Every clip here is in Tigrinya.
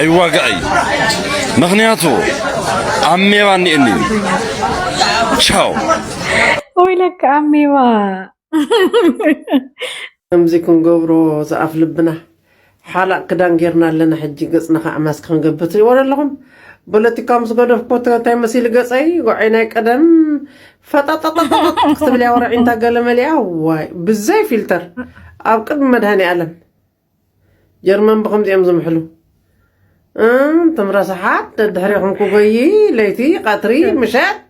ኣይዋጋእይ። ምኽንያቱ ኣሜባ እኒኤኒ። ቻው። ወይለካ ኣሜባ። ከምዚ ክንገብሮ ዝኣፍ ልብና ሓላቕ ክዳን ጌርና ኣለና። ሕጂ ገጽና ከዓ ማስክ ክንገብር ትሪእዎ ኣለኹም። ፖለቲካ ምስ ገደፍኮ እንታይ መሲሉ ገጸይ ጎዐይ ናይ ቀደም ፈጣጣጣጣጣ ክትብል እያ ወረ ዒንታ ገለ መሊኣ ዋይ ብዘይ ፊልተር ኣብ ቅድሚ መድሃኒ ኣለም ጀርመን ብኸምዚኦም ዝምሕሉ እም፣ ትም ረሳሓት ደድሕሪኹም ክጎይ ለይቲ ቀትሪ ምሸት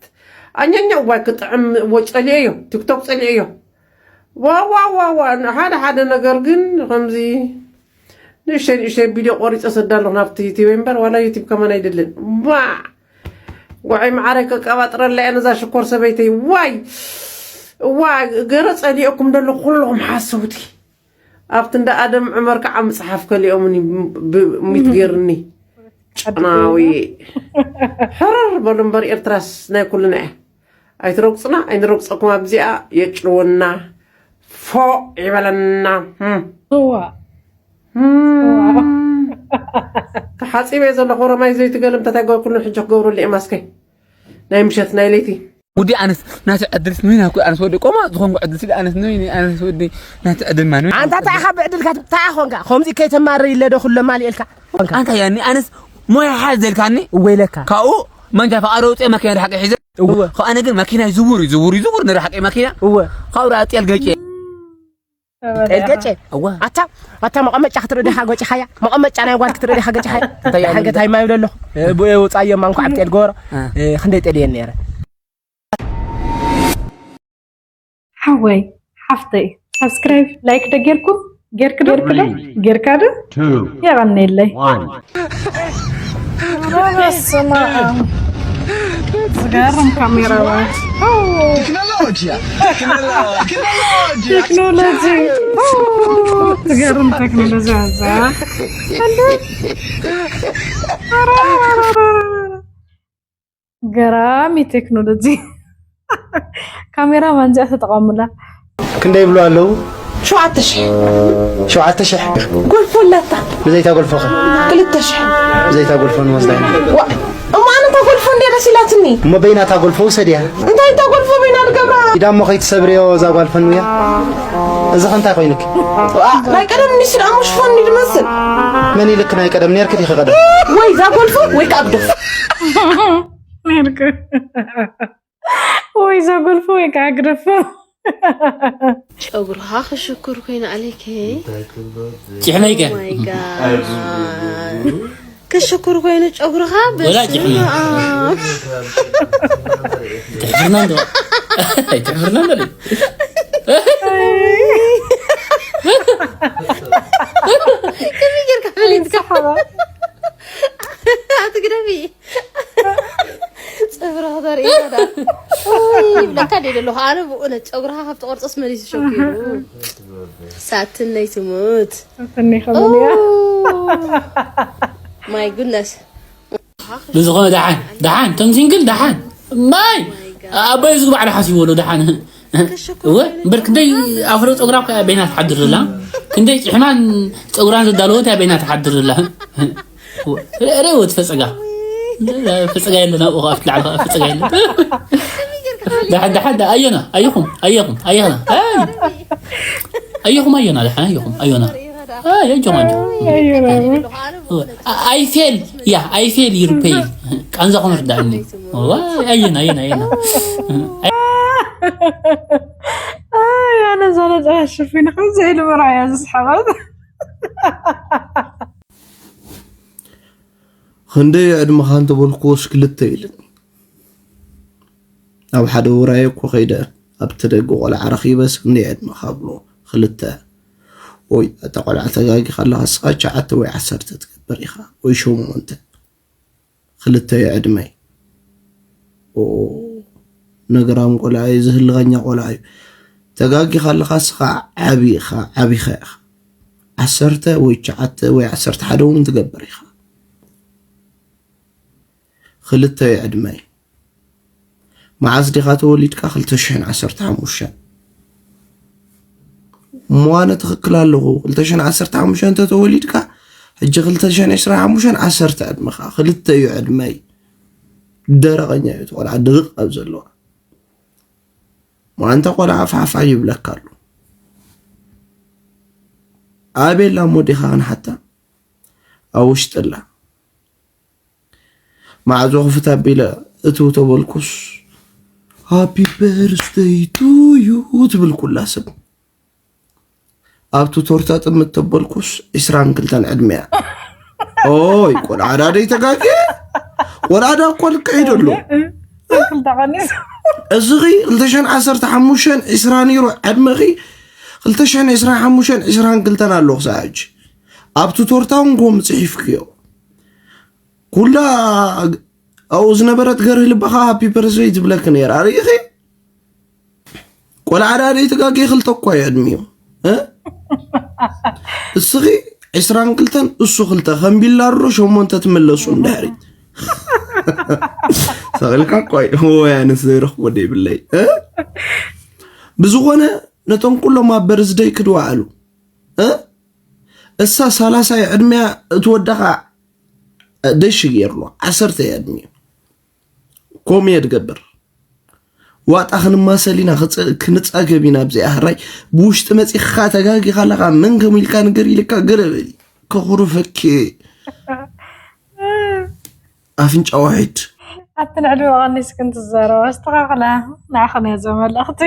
ኣኛኛ እዋይ ክጥዕም እዎ ጸሊኤዮ ቲክቶክ ጸሊኤዮ ዋዋዋዋ ሓደ ሓደ ነገር ግን ከምዚ ንእሽተይ ንእሽተይ ቪድዮ ቆሪፀ ሰዳ ኣለኹ ናብቲ ዩቲብ እምበር ዋላ ዩቲብ ከማን ኣይደልን ዋ ጓዓይ መዓረይ ከቀባጥረላ እያ ነዛ ሽኮር ሰበይተይ ዋይ ዋ ገረ ጸሊኦኩም ደሎ ኩልኹም ሓሰውቲ ኣብቲ እንዳ ኣደም ዑመር ከዓ ምፅሓፍ ከሊኦምን ሚት ገይርኒ ጨናዊ ሕርር በሉ እምበር ኤርትራስ ናይ ኩልና እያ ኣይትረግፁና ኣይንረግፀኩም ኣብዚኣ የጭንወና ፎ ይበለና እዋ ተሓፂበ ዘለኹ ረማይ ዘይትገለም ተታይ ኩሉ ሕጂ ክገብረሉ እየ ማስከይ ናይ ምሸት ናይ ለይቲ ጉዲ ኣነስ ናቲ ዕድልስ ንበይና እኮ ኣነስ ወዲ ቆማ ዝኾንኩ ዕድልስ ኣነስ ንበይኒ ኣነስ ወዲ ናቲ ዕድል ማን ኣንታ እንታይ ኢኻ ብዕድልካ እንታይ ኾንካ ከምዚ ከይተማርር ኢለ ዶ ኩሎም ኣልኤልካ ኣንታ ያኒ ኣነስ ሞያ ሓዝ ዘልካኒ እወ ኢለካ ካብኡ መንጃ ፈቃድ ኣውፅኤ መኪና ድሓቂ ሒዘ እወ ከኣነ ግን መኪና ይዝውር ይዝውር ይዝውር ንድሓቂ መኪና እወ ካብኡ ደኣ ጤል ገጨ ጤል ገጨ እወ ኣታ ኣታ መቐመጫ ክትርኢ ዲኻ ገጭኻያ መቐመጫ ናይ ጓል ክትርኢ ዲኻ ገጭኻያ እንታይ እያ ሓገት ኣይማ ይብለ ኣለኹ ብኡ የውፃዮ ማንኳ ኣብ ጤል ገበሮ ክንደይ ጤል እየን ነይረ ሓወይ ሓፍተይ ሳብስክራይብ ላይክ ዶ ጌርኩም ጌርክ ዶ ጌርካ ዶ የቐነየለይ በስመ ኣብ ዝገርም ካሜራ። ቴክኖሎጂ። ቴክኖሎጂ። ትገርም ቴክኖሎጂ ኣዛ። ገራሚ ቴክኖሎጂ። ካሜራ ማንዚያ ተጠቐሙላ። ክንደይ ይብሉ ኣለዉ? ሸውዓተ ሽሕ። ሸውዓተ ሽሕ። ጎልፎ ኣላታ። ብዘይታ ጎልፎ ኸ? ክልተ ሽሕ። ብዘይታ ጎልፎ ንወስዳ ኢና። ዋ፣ እሞ ኣነ እታ ጎልፎ እንዴ ደስ ኢላትኒ። እሞ በይና እታ ጎልፎ ውሰድያ። እንታይ እታ ጎልፎ በይና ድገብራ? ኢዳ እሞ ከይትሰብርዮ እዛ ጓል ፈንውያ። እዚ ኸ እንታይ ኮይኑኪ? ዋ፣ ናይ ቀደም ኒስ ደኣ እሞ ሽፎን እንዲ ድመስል። መን ኢልክ ናይ ቀደም ኔርክ ዲኺ ቀደም? ወይ እዛ ጎልፎ ወይ ከኣ ግደፎ። ኔርክ። ወይ እዛ ጎልፎ ወይ ከኣ ግደፎ። ጨጉርኻ ክሽኩር ኮይኑ ኣለከይ። ጭሕመይ ከ? Oh my God። ክሽኩር ኮይኑ ጨጉርኻ ወላ በስመ ጭሕመይ። ኣብ። ትሕፍርና እንዶ። ኣይትሕፍርና እንዶ። ከመይ ጌርካ ፈሊጥካ? ኣትግደፊ። ጸጉራ ተርእያ ዳ። ኡይ፣ ይብለካ ደይ ደለኹ። ኣነ ብእውነት ጸጉርኻ ካብ ተቆርጾስ መሊሱ ሸኪሉ። ሳትነይ ትሙት። ሳትነይ ከመን እያ? ኦ፣ my goodness። ብዝኾነ ደሓን፣ ደሓን፣ ቶም ሲንግል ደሓን። ማይ፣ ኣቦይ ዝግባዕ ደሓስ ይበሎ ደሓን። እወ፣ እምበር ክንደይ ኣፍሮ ጸጉራ እኮ እያ በይና ትሓድር ዘላ። ክንደይ ጭሕማን ጸጉራን ዘዳለወት እያ በይና ትሓድር ዘላ። ርእ-፣ ርእ-፣ ወድ ፈጸጋ። ፈጸጋ የለን፣ ኣብኡ ከኣ ኣብቲ ላዕሊ ከኣ ፈጸጋ የለን። ደሓን፣ ደሓን፣ ዳ-፣ ኣየና፣ ኣየኹም፣ ኣየኹም፣ ኣየና። ኣይ! ኣየኹም፣ ኣየና፣ ደሓን፣ ኣየኹም፣ ኣየና። ኣይ፣ ኣጆኹም፣ ኣጆኹም። ኣየና። ኣ-፣ I fail፣ yeah, I fail your pay። ቃንዛኹም ርዳእኒ። ዋይ፣ ኣየና፣ ኣየና፣ ኣየና። ኣይ፣ ኣነ እዛ ነጸላ ሽፊን ከምዚ ኢሉ ምርኣያ ዝስሓቐት። ክንደይ ዕድመኻ እንተበልኩዎስ ክልተ ኢሉኒ። ኣብ ሓደ ውራይ እኮ ከይደ ኣብቲ ደገ ቆልዓ ረኺበስ ክንደይ ዕድመኻ ብሎ። ክልተ። ኦይ፣ ኣታ ቆልዓ ተጋጊኻ ኣለኻ፣ ንስኻ ትሽዓተ ወይ ዓሰርተ ትገብር ኢኻ፣ ወይ ሸሞንተ። ክልተ እዩ ዕድመይ። ኦ፣ ነግራም ቆልዓ እዩ፣ ዝህልኸኛ ቆልዓ እዩ። ተጋጊኻ ኣለኻ፣ ንስኻ ዓቢ ኢኻ፣ ዓቢኻ ኢኻ። ዓሰርተ ወይ ትሽዓተ ወይ ዓሰርተ ሓደ እውን ትገብር ኢኻ። ክልተ እዩ ዕድመይ። መዓዝ ዲኻ ተወሊድካ? ክልተ ሽሕን ዓሰርተ ሓሙሽተን። እሞ ኣነ ትኽክል ኣለኹ። ክልተ ሽሕን ዓሰርተ ሓሙሽተን እንተተወሊድካ፣ ሕጂ ክልተ ሽሕን ዕስራን ሓሙሽተን ዓሰርተ ዕድመኻ። ክልተ እዩ ዕድመይ። ደረቐኛ እዩ እቲ ቆልዓ ድርቕ ኣብ ዘለዋ። እሞ ኣንታ ቆልዓ ፋሕፋሕ ይብለካ ኣሎ። ኣቤላ እሞ ዲኻ ክንሓታ? ኣብ ውሽጢ ኣላ። ማዕጾ ክፍት ኣቢለ እትው ተበልኩስ፣ ሃፒ በርዝደይ ቱ ዩ ትብል ኩላ ሰብ። ኣብቲ ቶርታ ጥምት ተበልኩስ፣ ዕስራን ክልተን ዕድመያ። ኦይ፣ ቆልዓ ዳ ደይ ተጋግየ? ቆልዓ ዳ እኮ ልክዕ እዩ ደሎ። ክልተ ቀኒስ። እዚኺ ክልተ ሽሕን ዓሰርተ ሓሙሽተን ዕስራ ነይሩ ዕድመኺ፣ ክልተ ሽሕን ዕስራን ሓሙሽተን ዕስራን ክልተን ኣለኹ ክሳዕ ሕጂ። ኣብቲ ቶርታ እውን ከምኡ ጽሒፍክዮ። ኩላ ኣብኡ ዝነበረት ገርህ ልባኻ ሃፒ በርዝደይ ትብለኪ ነይራ። ርኢኺ? ቆልዓ ደኣ ደይትጋገይ ክልተ እኳ እዩ ዕድሚኡ። እ? እስኺ ዕስራን ክልተን፣ እሱ ክልተ፣ ከም ቢላሮ ሸሞንተ ትምለሱ እንድሕሪት። ሰቒልካ እኳ እዩ። ወይ ኣነስ ዘይረኽቦ ደይብለይ። እ? ብዝኾነ ነቶም ኩሎም ኣብ በርዝደይ ክድዋዕሉ። እ? እሳ ሰላሳ እዩ ዕድመያ፣ እቲ ወዳ ኸዓ ደሽ ገይርሉ፣ ዓሰርተ እዩ ዕድሚኡ። ከምኡ እየ ድገብር። ዋጣ ክንማሰል ኢና፣ ክጽ-፣ ክንጻገብ ኢና ኣብዚኣ። ሕራይ ብውሽጢ መጺኻ ተጋጊኻ ኣለኻ፣ መን ከም ኢልካ ንገር ኢልካ ገለ በሊ። ከኹርፈኪ። ኣፍንጫ ዋሒድ። ኣቲ ንዕድመ ቀኒስክን ትዛረባ፣ ኣስተኻኽላ። ንዓኽን እያ እዛ መልእኽቲ።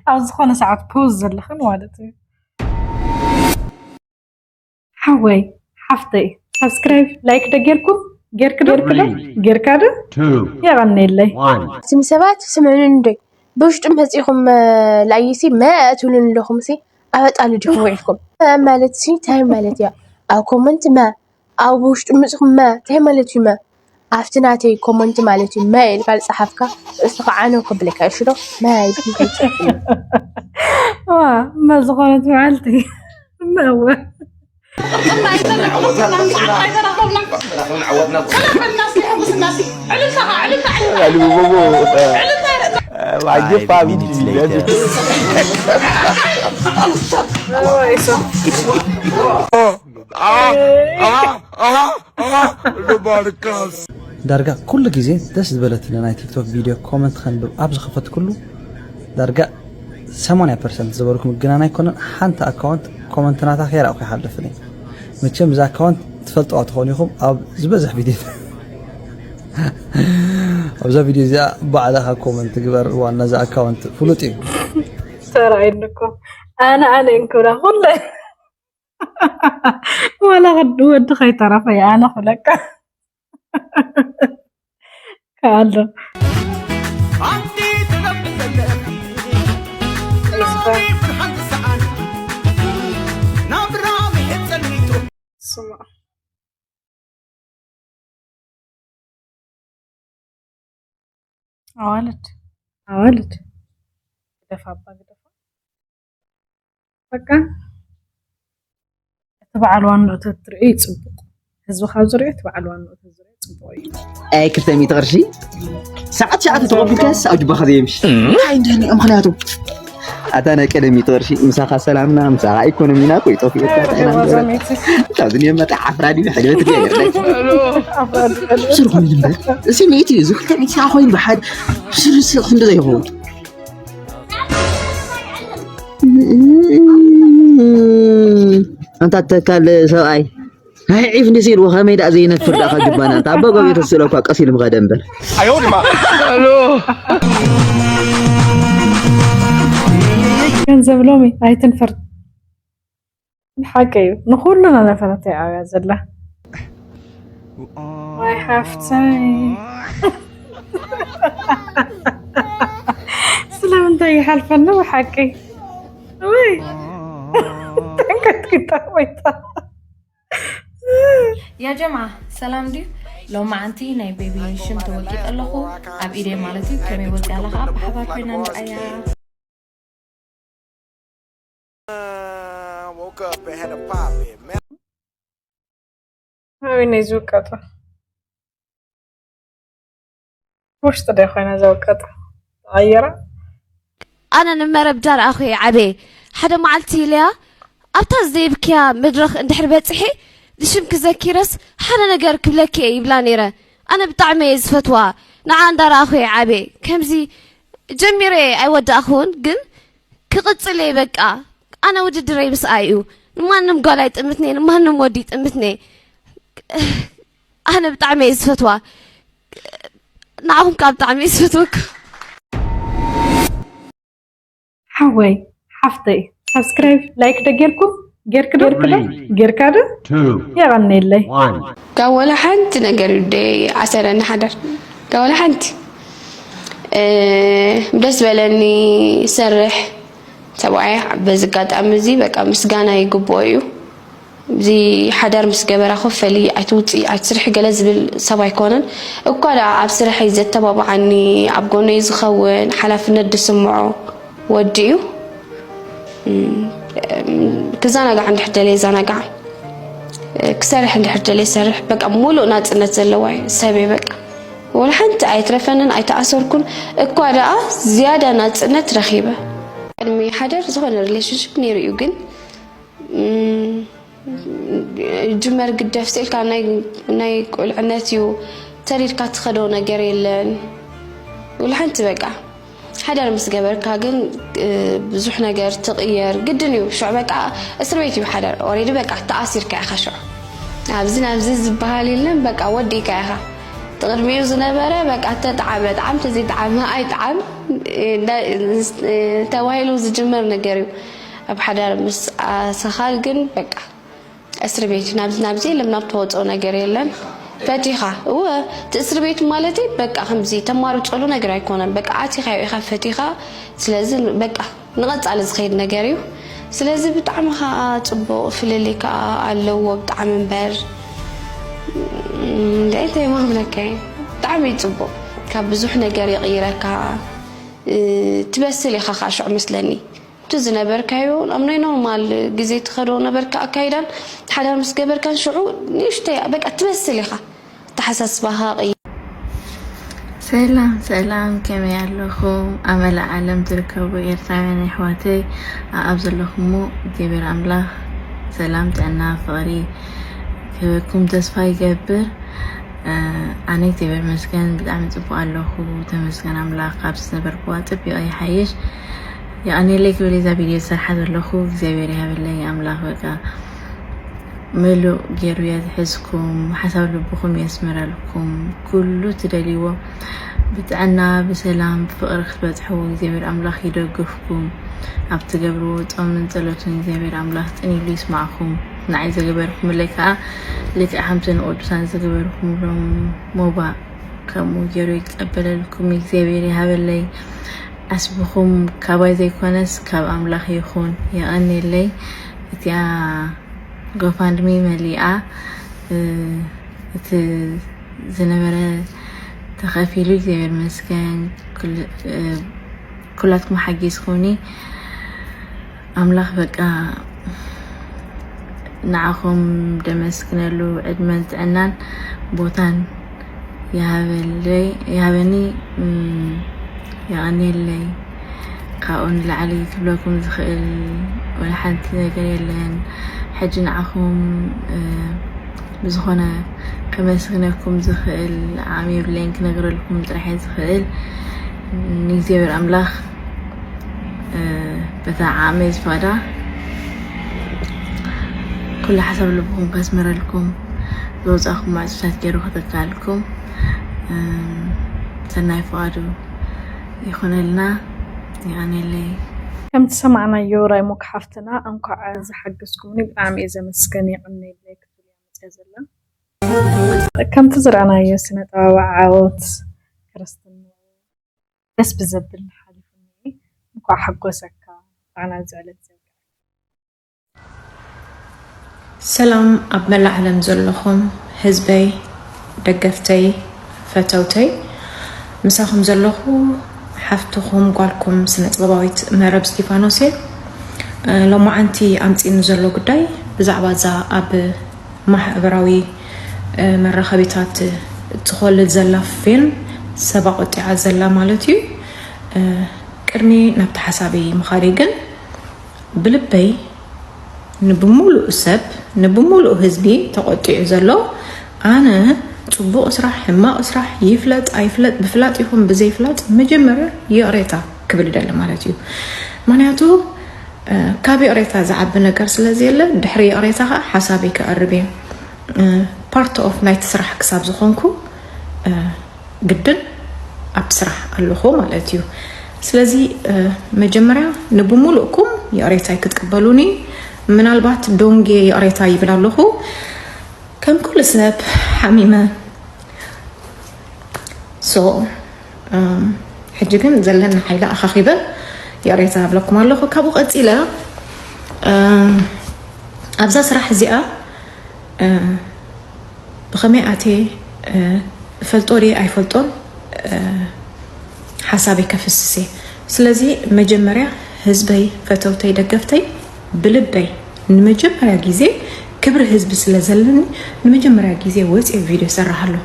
ኣብ ዝኾነ ሰዓት ፖዝ ዘለኽን ማለት እዩ። ሓወይ፣ ሓፍተይ፣ ሳብስክራይብ፣ ላይክ ዶ ጌርኩም? ጌርክ ዶ? Three, ጌርካ ዶ? Two, የቐንየለይ። One። ስም ሰባት ስምዑኒ እንዶይ። ብውሽጡ መጺኹም፣ እ፣ ላይሲ መ ትብሉኒ ኣለኹም ሲ፣ ኣበጣሉ ዲኹም ውዒልኩም? መ ማለት ሲ፣ እንታይ ማለት እያ? ኣብ ኮመንት መ፣ ኣብ ውሽጡ መጺኹም መ፣ እንታይ ማለት እዩ መ? ኣብቲ ናተይ ኮመንት ማለት እዩ መ ኢልካ ዝጸሓፍካ ርእስኻ ዓነው ከብለካ እሺ ዶ? መ ኢልካ ከይትጽሕፍ እዩ። ዋ እማ ዝኾነት መዓልቲ እማ እወ እማ ይበላዕ ወዘላ ምስዓት ኣይተራኸብና። ተራኸብና ዓወትና። ተራኸብና እስኪ ሕጉስ እናሲ። ዕልልታኻ፣ ዕልልታ፣ ዕልልታ። Five minutes later. ዳርጋ ኩሉ ግዜ ደስ ዝበለትኒ ናይ ቲክቶክ ቪድዮ ኮመንት ከንብብ ኣብ ዝኸፈትኩሉ ዳርጋ ሰማንያ ፐርሰንት ዝበልኩም ግናን ኣይኮነን ሓንቲ ኣካውንት ኮመንት ናታ ከይረኣኹ ይሓልፍን እየ። መቸም እዛ ኣካውንት ትፈልጥዋ ትኾኑ ኢኹም ኣብ ዝበዝሕ ቪድዮ ኣብዛ ቪድዮ እዚኣ ባዕልኻ ኮመንት ግበር ዋና እዛ ኣካውንት ፍሉጥ እዩ። ተራእየኒ እኮ ኣነ ኣነ እንክብላ ኩለ ዋላ ወዲ ከይተረፈ ኣነ ክብለካ ከኣሎ ኣንቲ ትነብሪ ዘለኺ ናብራይ ብርሃን ዝሰኣን ናብራ ምሒር ጸልሚቱ ስማ ኣዋልድ ኣዋልድ ግደፋ ኣባ ግደፋ በቃ እቲ በዓል ዋንኡ ተትርእዩ እዩ ፅቡቅ ህዝቢ ካብ ዝርእዮ እቲ በዓል ዋንኡ ተዝርእዮ ፅቡቅ እዩ ኣይ ክልተ ሚእቲ ቅርሺ ሰዓት ሸዓተ ተቐቢልካስ ኣብ ጅባኻ ዘየምሽ እንታይ እንደኒ ምኽንያቱ ኣታ ናይ ቀደም ሚእቲ ቅርሺ ምሳኻ ሰላምና ምሳኻ ኢኮኖሚና እኮ ይጠፍኡ እታ ጥዕና ዝገበረት ካብዚ ንየመጣ ዓፍራ ድዩ ሕልበት ገይርለይ ስር ኮይኑ እምበር እዚ ሚእቲ እዩ እዚ ክልተ ሚእቲ ሰዓ ኮይኑ ብሓድ ስርሲ ክንዲ ዘይኸውን ኣንታ ተካል ሰብኣይ ኣይ ዒፍ እንዲሲ ኢልዎ ከመይ ደኣ ዘይነፍር ደኣ ካብ ጅባና እንተ ኣቦ ገቢሩ ተስእሎ እኳ ቀስ ኢሉ ምኸደ እምበር ገንዘብ ሎሚ ኣይትንፈር ብሓቂ እዩ ንኩሉ ናነፈረት እያ ኣብያ ዘላ ዋይ ሓፍተይ ስለምንታይ ይሓልፈኒ ብሓቂ ወይ ተንቀጥቂጣ ወይታ ያ ጀምዓ ሰላም ድዩ? ሎማዓንቲ ናይ ቤቢ ሽም ተወቂጠ ኣለኹ ኣብ ኢደይ ማለት እዩ ከመይ ወፂኣ ኣላ ከዓ ብሓባር ኮይና ንርኣያ። ኣበይ ናይ ዝውቀጡ ውሽጢ ደ ኮይና ዘውቀጡ ተቐይራ ኣነ ንመረብ ዳርኣኹ እየ ዓበየ ሓደ መዓልቲ ኢለያ ኣብታ ዘይብክያ መድረኽ እንድሕር በፂሐ ንሽምኪ ዘኪረስ ሓደ ነገር ክብለኪ እየ ይብላ ነይረ ኣነ ብጣዕሚ እየ ዝፈትዋ ንዓ እንዳርኣኹ እየ ዓበየ ከምዚ ጀሚረ እየ ኣይወዳእኹን ግን ክቕፅል እየ በቃ ኣነ ውድድረይ ምስኣ እዩ ንማንም ጓል ኣይጥምትነ ንማንም ወዲ ይጥምትነ ኣነ ብጣዕሚ እየ ዝፈትዋ ንዓኹም ከዓ ብጣዕሚ እየ ዝፈትወኩም ሓወይ ሓፍተይ ሳብስክራይብ ላይክ ደ ጌርኩም ጌርክ ዶ ጌርካ ዶ የቐነየለይ ካብ ወላ ሓንቲ ነገር ደ ኣሰረኒ ሓደር ካብ ወላ ሓንቲ ደስ በለኒ ሰርሕ ሰብኣይ በዚ ኣጋጣሚ እዚ በቃ ምስጋና ይግብኦ እዩ እዚ ሓዳር ምስ ገበራ ኮፈሊ ኣይትውፅኢ ኣይትስርሒ ገለ ዝብል ሰብ ኣይኮነን እኳ ደኣ ኣብ ስርሐይ ዘተባብዓኒ ኣብ ጎነይ ዝኸውን ሓላፍነት ዝስምዖ ወዲ እዩ ክዘናጋዕ እንድሕር ደልየ ይዘናጋዕ ክሰርሕ እንድሕር ደልየ ይሰርሕ በቃ ሙሉእ ናፅነት ዘለዋ ሰብ እየ በቃ ወላ ሓንቲ ኣይትረፈንን ኣይተኣሰርኩን እኳ ደኣ ዝያዳ ናፅነት ረኺበ ቅድሚ ሓደር ዝኾነ ሪሌሽንሽፕ ነይሩ እዩ ግን ጅመር ግደፍ ስኢልካ ናይ ቁልዕነት እዩ ተሪድካ ትኸዶ ነገር የለን ውላ ሓንቲ በቃ ሓዳር ምስ ገበርካ ግን ብዙሕ ነገር ትቕየር ግድን እዩ ሽዑ በቃ እስር ቤት እዩ ሓዳር ኦሬዲ በቃ ተኣሲርካ ኢኻ ሽዑ ኣብዚ ናብዚ ዝበሃል የለን በቃ ወዲእካ ኢኻ ትቕድሚኡ ዝነበረ በቃ ተጠዓመ ጣዕም ተዘይጠዓመ ኣይጠዓም ተባሂሉ ዝጅመር ነገር እዩ ኣብ ሓዳር ምስ ኣሰኻል ግን በቃ እስር ቤት ናብዚ ናብዚ የለም ናብ ተወፅኦ ነገር የለን ፈቲኻ እወ እቲ እስር ቤት ማለተይ በቃ ከምዚ ተማርፀሉ ነገር ኣይኮነን በቃ ኣቲኻዮ ኢኻ ፈቲኻ ስለዚ በቃ ንቐፃሊ ዝኸይድ ነገር እዩ ስለዚ ብጣዕሚ ከዓ ፅቡቕ ፍልልይ ከዓ ኣለዎ ብጣዕሚ እምበር እንታይ ማብለካ እዩ። ብጣዕሚ እዩ ፅቡቅ። ካብ ብዙሕ ነገር ይቕይረካ። ትበስል ኢኻ ከዓ ሽዑ መስለኒ። እቲ ዝነበርካዮ ኣብ ናይ ኖርማል ግዜ ትኸዶ ነበርካ ኣካይዳን ሓዳር ምስ ገበርካን ሽዑ ንእሽተይ በቃ ትበስል ኢኻ። ኣተሓሳስባኻ ቀይር። ሰላም ሰላም፣ ከመይ ኣለኹም? ኣብ መላእ ዓለም ትርከቡ ኤርትራውያን ኣሕዋተይ፣ ኣብ ዘለኹሞ እግዚኣብሔር ኣምላኽ ሰላም፣ ጥዕና፣ ፍቕሪ ክህበኩም ተስፋ ይገብር። ኣነ እግዚኣብሔር መስገን ብጣዕሚ ጽቡቅ ኣለኹ። ተመስገን ኣምላኽ፣ ካብ ዝነበርኩዋ ጽቢቐ ይሓይሽ። የቐኔለይ ክብል እዛ ቪድዮ ዝሰርሓ ዘለኹ እግዚኣብሔር ይሃበለይ ኣምላኽ። በቃ ምሉእ ገይሩ የትሕዝኩም፣ ሓሳብ ልብኹም የስምረልኩም፣ ኩሉ ትደልይዎ ብጥዕና ብሰላም ብፍቕሪ ክትበጽሕዎ እግዚኣብሔር ኣምላኽ ይደግፍኩም። ኣብ ትገብርዎ ጾምን ጸሎትን እግዚኣብሔር ኣምላኽ ጽን ኢሉ ይስማዕኩም። ንዓይ ዘገበርኩምለይ ከዓ ልክዕ ከምቲ ንቅዱሳን ዝገበርኩምሎም ሞባእ ከምኡ ገይሩ ይቀበለልኩም እግዚኣብሔር ይሃበለይ። ዓስብኹም ካባይ ዘይኮነስ ካብ ኣምላኽ ይኹን። የቐንየለይ። እቲኣ ጎፋንድሚ መሊኣ እቲ ዝነበረ ተኸፊሉ እግዚኣብሔር ይመስገን። ኩላትኩም ሓጊዝኩኒ ኣምላኽ በቃ ንዓኹም ደመስግነሉ ዕድመን ጥዕናን ቦታን ይሃበለይ ይሃበኒ። የቐንየለይ። ካብኡ ንላዕሊ ክብለኩም ዝኽእል ወላ ሓንቲ ነገር የለን። ሕጂ ንዓኹም ብዝኾነ ከመስግነኩም ዝኽእል ዓቕሚ የብለይን፣ ክነግረልኩም ጥራሕ እየ ዝኽእል። ንእግዚኣብሔር ኣምላኽ በታ ዓቕመይ ዝፈቕዳ ኩሉ ሓሳብ ልብኹም ከስምረልኩም፣ ዝወፃእኩም ማዕፅታት ገይሩ ከተካልኩም ሰናይ ፍቓዱ ይኹነልና። የቐንየለይ። ከምቲ ሰማዕናዮ ራይሞክ ሓፍትና እንኳዕ ዝሓገዝኩምኒ ብጣዕሚ እየ ዘመስገን። የቐንየለይ ክትብል እያ መፅያ ዘላ። ከምቲ ዝረኣናዮ ስነ ጥበባዊ ዓወት ክርስትና ደስ ብዘብል ሓሊፉ እኒኤ። እንኳዕ ሓጎሰካ። እንኳዕ ናብዚ ዕለት ዘብቅዐካ። ሰላም ኣብ መላእ ዓለም ዘለኹም ህዝበይ፣ ደገፍተይ፣ ፈተውተይ፣ ምሳኹም ዘለኹ ሓፍትኹም ጓልኩም ስነ ጥበባዊት መረብ እስጢፋኖስ እየ። ሎማዓንቲ ኣምፂእኒ ዘሎ ጉዳይ ብዛዕባ እዛ ኣብ ማሕበራዊ መራኸቢታት እትኾልል ዘላ ፊልም ሰባ ቆጢዓ ዘላ ማለት እዩ። ቅድሚ ናብቲ ሓሳበይ ምኻደይ ግን ብልበይ ንብሙሉእ ሰብ ንብሙሉእ ህዝቢ ተቖጢዑ ዘሎ ኣነ ፅቡቕ ስራሕ ሕማቕ ስራሕ ይፍለጥ ኣይፍለጥ ብፍላጥ ይኹን ብዘይፍላጥ መጀመርያ ይቕሬታ ክብል ይደሊ ማለት እዩ። ምክንያቱ ካብ ይቕሬታ ዝዓቢ ነገር ስለዘየለ ድሕሪ ይቕሬታ ከዓ ሓሳበይ ከቕርብ እየ። ፓርት ኦፍ ናይቲ ስራሕ ክሳብ ዝኾንኩ ግድን ኣብቲ ስራሕ ኣለኹ ማለት እዩ። ስለዚ መጀመርያ ንብሙሉእኩም ይቕሬታይ ክትቅበሉኒ ምናልባት ዶንጌ ይቕሬታ ይብል ኣለኹ ከም ኩሉ ሰብ ሓሚመ ሶ ሕጂ ግን ዘለና ሓይሊ ኣኻኺበ ይቕሬታ እብለኩም ኣለኹ። ካብኡ ቀፂለ ኣብዛ ስራሕ እዚኣ ብኸመይ ኣትየ እፈልጦ ድየ ኣይፈልጦን ሓሳበይ ከፍስስ እየ። ስለዚ መጀመርያ ህዝበይ፣ ፈተውተይ፣ ደገፍተይ ብልበይ ንመጀመርያ ግዜ ክብሪ ህዝቢ ስለ ዘለኒ ንመጀመርያ ግዜ ወፅየ ቪድዮ ይሰርሕ ኣለኹ።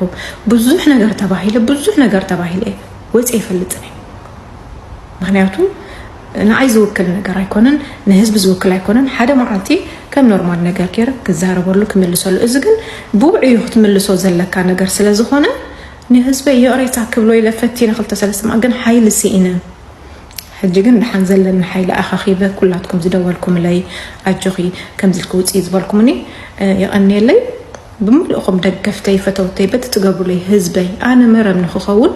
ብዙሕ ነገር ተባሂለ ብዙሕ ነገር ተባሂለ እየ ወፅየ ይፈልጥን እየ። ምክንያቱ ንዓይ ዝውክል ነገር ኣይኮነን፣ ንህዝቢ ዝውክል ኣይኮነን። ሓደ መዓልቲ ከም ኖርማል ነገር ገይረ ክዛረበሉ ክምልሰሉ። እዚ ግን ብውዕዩ ክትምልሶ ዘለካ ነገር ስለ ዝኾነ ንህዝበይ ይቕሬታ ክብሎ ኢለ ፈቲነ ክልተ ሰለስተ መዓልቲ ግን ሓይሊ ስኢነ። ሕጂ ግን ደሓን ዘለኒ ሓይሊ ኣኻኺበ ኩላትኩም ዝደወልኩምለይ ኣጆኺ ከምዚ ኢልኪ ውፅኢ ዝበልኩምኒ የቐንየለይ። ብምልእኹም ደገፍተይ ፈተውተይ በቲ ትገብሩለይ ህዝበይ ኣነ መረብ ንክኸውን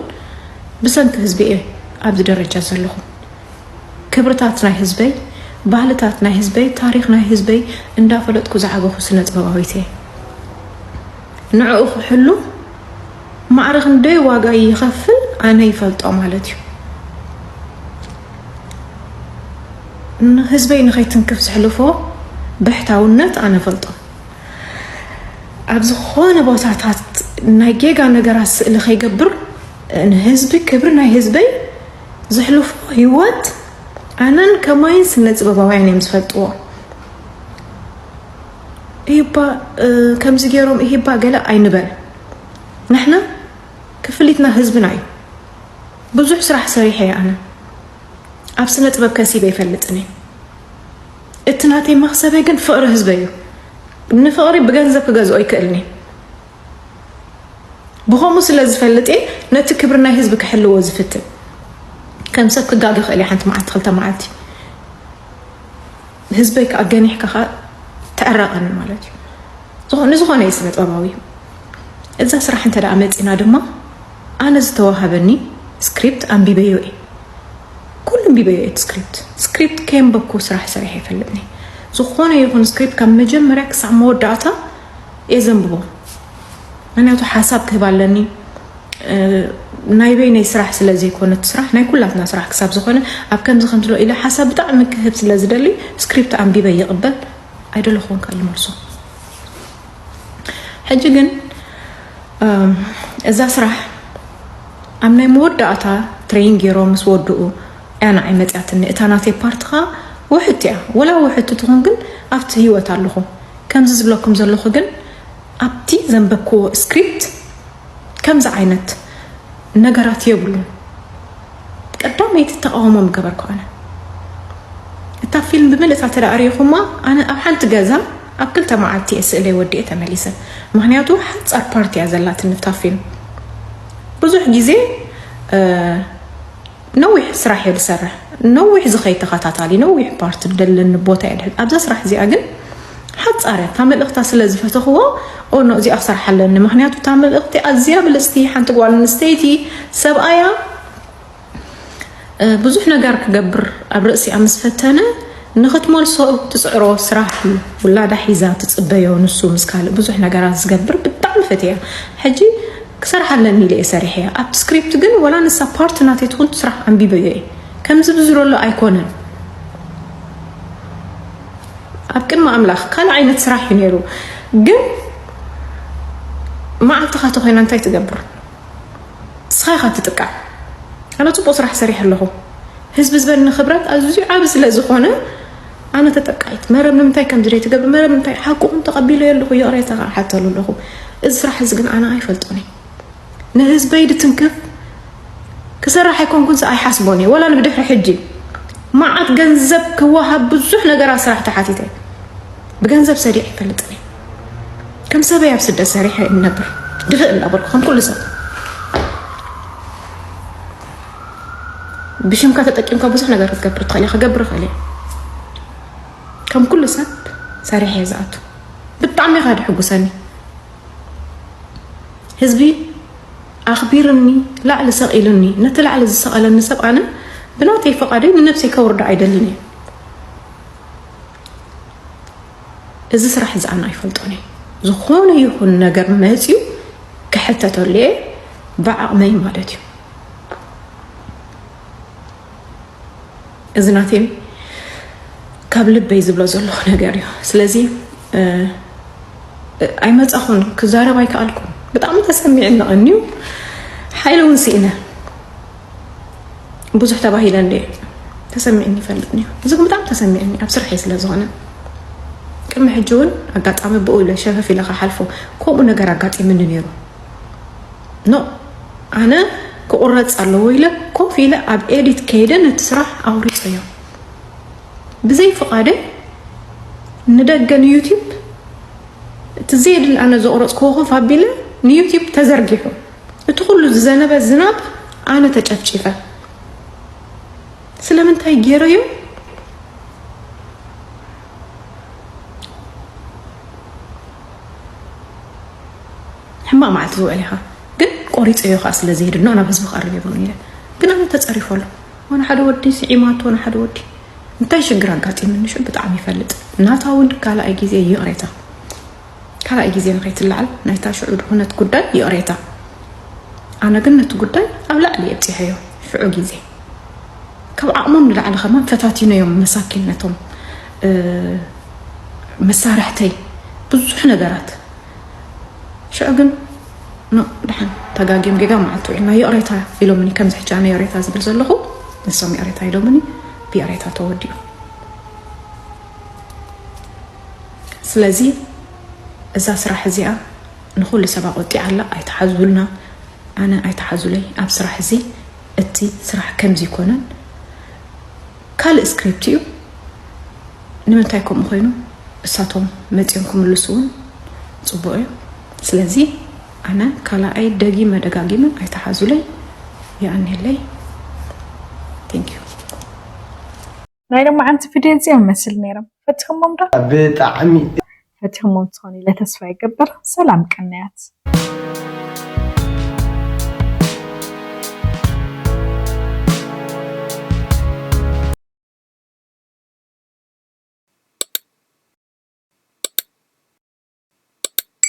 ብሰንኪ ህዝቢ እየ ኣብዚ ደረጃ ዘለኹ። ክብርታት ናይ ህዝበይ፣ ባህልታት ናይ ህዝበይ፣ ታሪኽ ናይ ህዝበይ እንዳፈለጥኩ ዝዓበኹ ስነ ጥበባዊት እየ። ንዕኡ ክሕሉ ማዕረ ክንደይ ዋጋ ይኸፍል ኣነ ይፈልጦ ማለት እዩ። ንህዝበይ ንኸይትንክፍ ዝሕልፎ ብሕታውነት ኣነ ፈልጦ። ኣብ ዝኾነ ቦታታት ናይ ጌጋ ነገራት ስእሊ ከይገብር፣ ንህዝቢ፣ ክብሪ ናይ ህዝበይ ዘሕልፎ ህይወት ኣነን ከማይን ስነ ጥበባውያን እዮም ዝፈልጥዎ። ይባ ከምዚ ገይሮም ይባ ገለ ኣይንበል። ንሕና ክፍሊትና ህዝብና እዩ። ብዙሕ ስራሕ ሰሪሐ እየ ኣነ። ኣብ ስነ ጥበብ ከሲበ ይፈልጥን እየ። እቲ ናተይ መኽሰበይ ግን ፍቕሪ ህዝበይ እዩ። ንፍቕሪ ብገንዘብ ክገዝኦ ይክእልኒ። ብኸምኡ ስለ ዝፈልጥ እየ ነቲ ክብሪ ናይ ህዝቢ ክሕልዎ ዝፍትን። ከም ሰብ ክጋገ ክእል እየ ሓንቲ መዓልቲ ክልተ መዓልቲ። ህዝበይ ከዓ ገኒሕካ ከዓ ተዕረቐኒ ማለት እዩ። ዝኾ- ንዝኾነ እዩ ስነ ጥበባዊ። እዛ ስራሕ እንተ ደኣ መፂና ድማ ኣነ ዝተዋሃበኒ ስክሪፕት ኣንቢበዮ እየ። ኩሉ ኣንቢበዮ እየ ስክሪፕት። ስክሪፕት ከየንበብኩ ስራሕ ሰሪሐ ይፈልጥኒ። ዝኾነ ይኹን ስክሪፕት ካብ መጀመርያ ክሳብ መወዳእታ እየ ዘንብቦ። ምክንያቱ ሓሳብ ክህብ ኣለኒ። ናይ በይነይ ስራሕ ስለ ዘይኮነ እቲ ስራሕ ናይ ኩላትና ስራሕ ክሳብ ዝኾነ ኣብ ከምዚ ከምዚ ዶ ኢለ ሓሳብ ብጣዕሚ ክህብ ስለ ዝደሊ ስክሪፕት ኣንቢበ ይቕበል ኣይደለኹን ከኣ ይመልሶ። ሕጂ ግን እዛ ስራሕ ኣብ ናይ መወዳእታ ትሬን ገይሮም ምስ ወድኡ እያ ንዓይ መፅያትኒ። እታ ናተይ ፓርት ኸዓ ውሕት እያ። ወላ ውሕት ትኹን ግን ኣብቲ ህይወት ኣለኹ። ከምዚ ዝብለኩም ዘለኹ ግን ኣብቲ ዘንበብክዎ ስክሪፕት ከምዚ ዓይነት ነገራት የብሉን። ቀዳመይቲ ተቃውሞ ምገበርኩ ኣነ። እታ ፊልም ብምልእታ ተደኣ ርኢኹማ፣ ኣነ ኣብ ሓንቲ ገዛ ኣብ ክልተ መዓልቲ እየ ስእለይ ወዲኤ ተመሊሰ። ምክንያቱ ሓጻር ፓርቲ እያ ዘላትኒ እታ ፊልም። ብዙሕ ግዜ ነዊሕ ስራሕ እየ ዝሰርሕ። ነዊሕ ዝኸይድ ተኸታታሊ፣ ነዊሕ ፓርት ደለኒ ቦታ እየ ድሕዝ። ኣብዛ ስራሕ እዚኣ ግን ሓጻር እያ። እታ መልእኽታ ስለ ዝፈተኽዎ፣ ኦ ኖ፣ እዚኣ ክሰርሓ ኣለኒ። ምኽንያቱ እታ መልእኽቲ ኣዝያ ብልጽቲ፣ ሓንቲ ጓል ኣንስተይቲ ሰብኣያ ብዙሕ ነገር ክገብር ኣብ ርእሲኣ ምስ ፈተነ፣ ንኽትመልሶ ትጽዕሮ ስራሕ እዩ። ውላዳ ሒዛ ትጽበዮ፣ ንሱ ምስ ካልእ ብዙሕ ነገራት ዝገብር ብጣዕሚ ፈትያ። ሕጂ ክሰርሓ ኣለኒ ኢለ እየ ሰሪሐያ። ኣብቲ ስክሪፕት ግን ወላ ንሳ ፓርት ናተይ ትኹን ስራሕ ኣንቢበዮ እየ። ከምዚ ብዝሎ ኣሎ ኣይኮነን። ኣብ ቅድሚ ኣምላኽ ካልእ ዓይነት ስራሕ እዩ ነይሩ። ግን መዓልትኻ ተኾይና እንታይ ትገብር? ንስኻ ኢኻ ትጥቃዕ። ኣነ ጽቡቕ ስራሕ ሰሪሐ ኣለኹ። ህዝቢ ዝበኒ ክብረት ኣዝዩ ዓቢ ስለ ዝኾነ ኣነ ተጠቃይት። መረብ ንምንታይ ከምዚ ደይ ትገብር? መረብ ንምንታይ ሓቁኹም ተቐቢለዮ ኣለኹ፣ ይቕሬታ ከዓ ሓተሉ ኣለኹ። እዚ ስራሕ እዚ ግን ኣነ ኣይፈልጦን እየ። ንህዝበይ ድትንክፍ ክሰርሕ ኣይኮንኩን ኣይሓስቦን እየ። ወላ ንብድሕሪ ሕጂ መዓት ገንዘብ ክወሃብ ብዙሕ ነገራት ስራሕ ተሓቲተ። ብገንዘብ ሰዲቕ ይፈልጥን እየ። ከም ሰበይ ኣብ ስደት ሰሪሐ እነብር ድፍእ እናበልኩ ከም ኩሉ ሰብ። ብሽምካ ተጠቂምካ ብዙሕ ነገር ክትገብር ትኽእል እየ፣ ክገብር እኽእል እየ። ከም ኩሉ ሰብ ሰሪሐ እየ ዝኣቱ። ብጣዕሚ ኢኻ ድሕጉሰኒ። ህዝቢ ኣኽቢርኒ፣ ላዕሊ ሰቒሉኒ። ነቲ ላዕሊ ዝሰቐለኒ ሰብ ኣነ ብናተይ ፍቓደይ ንነብሰይ ከውርዶ ኣይደልን እየ። እዚ ስራሕ እዚ ኣነ ኣይፈልጦን እየ። ዝኾነ ይኹን ነገር መፅዩ ክሕተተሉ እየ ብዓቕመይ ማለት እዩ። እዚ ናተይ ካብ ልበይ ዝብሎ ዘለኹ ነገር እዩ። ስለዚ እ፣ እ፣ ኣይመጻኹን፣ ክዛረብ ኣይከኣልኩን። ብጣዕሚ ተሰሚዕኒ ቀንዩ፣ ሓይሊ እውን ስኢነ። ብዙሕ ተባሂለ እንደ ተሰሚዕኒ ይፈልጥኒ እዩ። እዚ ግን ብጣዕሚ ተሰሚዕኒ ኣብ ስርሐይ ስለ ዝኾነ። ቅድሚ ሕጂ እውን ኣጋጣሚ ብኡ ኢለ ሸፈፍ ኢለ ክሓልፎ ከምኡ ነገር ኣጋጢምኒ ነይሩ። ኖ፣ ኣነ ክቑረጽ ኣለዎ ኢለ ኮፍ ኢለ ኣብ ኤዲት ከይደ ነቲ ስራሕ ኣቑሪጸዮ። ብዘይ ፍቓደይ ንደገ ንዩቲዩብ እቲ ዘየድሊ ኣነ ዘቑረጽክዎ ኮፍ ኣቢለ ንዩቲዩብ ተዘርጊሑ። እቲ ኩሉ ዝዘነበ ዝናብ ኣነ ተጨፍጪፈ። ስለምንታይ ገይረዮ? ሕማቕ መዓልቲ ዝውዕል ኢኻ። ግን ቆሪጸዮ ኸኣ ስለ ዘየድኖ ናብ ህዝቢ ክቐርብ የብሉን ኢለ። ግን ኣነ ተጸሪፎ ኣሎ። ወነ ሓደ ወዲ ስዒማቶ፣ ወነ ሓደ ወዲ። እንታይ ሽግር ኣጋጢምኒ ሽዑ ብጣዕሚ ይፈልጥ። ናታ እውን ካልኣይ ግዜ ይቕሬታ። ካልኣይ ግዜ ንኸይትለዓል ናይታ ሽዑ ድኹነት ጉዳይ ይቕሬታ። ኣነ ግን ነቲ ጉዳይ ኣብ ላዕሊ እየ ኣብጺሐዮ። ሽዑ ግዜ ካብ ዓቕሞም ንላዕሊ ከማን ፈታቲኖዮም መሳኪን ነቶም፣ እ፣ መሳርሕተይ ብዙሕ ነገራት። ሽዑ ግን ኖ፣ ድሓን ተጋግዮም ጌጋ መዓልቲ ውዒልና። ይቕሬታ ኢሎምኒ፣ ከምዚ ሕጂ ኣነ ይቕሬታ ዝብል ዘለኹ፣ ንሶም ይቕሬታ ኢሎምኒ፣ ብይቕሬታ ተወዲኡ። ስለዚ እዛ ስራሕ እዚኣ ንኹሉ ሰብ ኣቆጢዓ ኣላ። ኣይትሓዙልና፣ ኣነ ኣይትሓዙለይ። ኣብ ስራሕ እዚ እቲ ስራሕ ከምዚ ይኮነን፣ ካልእ ስክሪፕት እዩ። ንምንታይ ከምኡ ኮይኑ እሳቶም መፂኦም ክምልሱ እውን ፅቡቅ እዩ። ስለዚ ኣነ ካልኣይ ደጊመ ደጋጊመ ኣይትሓዙለይ። የቐንየለይ። Thank you። ናይ ሎማዓንቲ ቪድዮ እዚኦም መስል ነይሮም። ፈትህሞም ዶ? ብጣዕሚ ፈትህሞም ትኾኑ ኢለ ተስፋ ይገብር። ሰላም ቅንያት።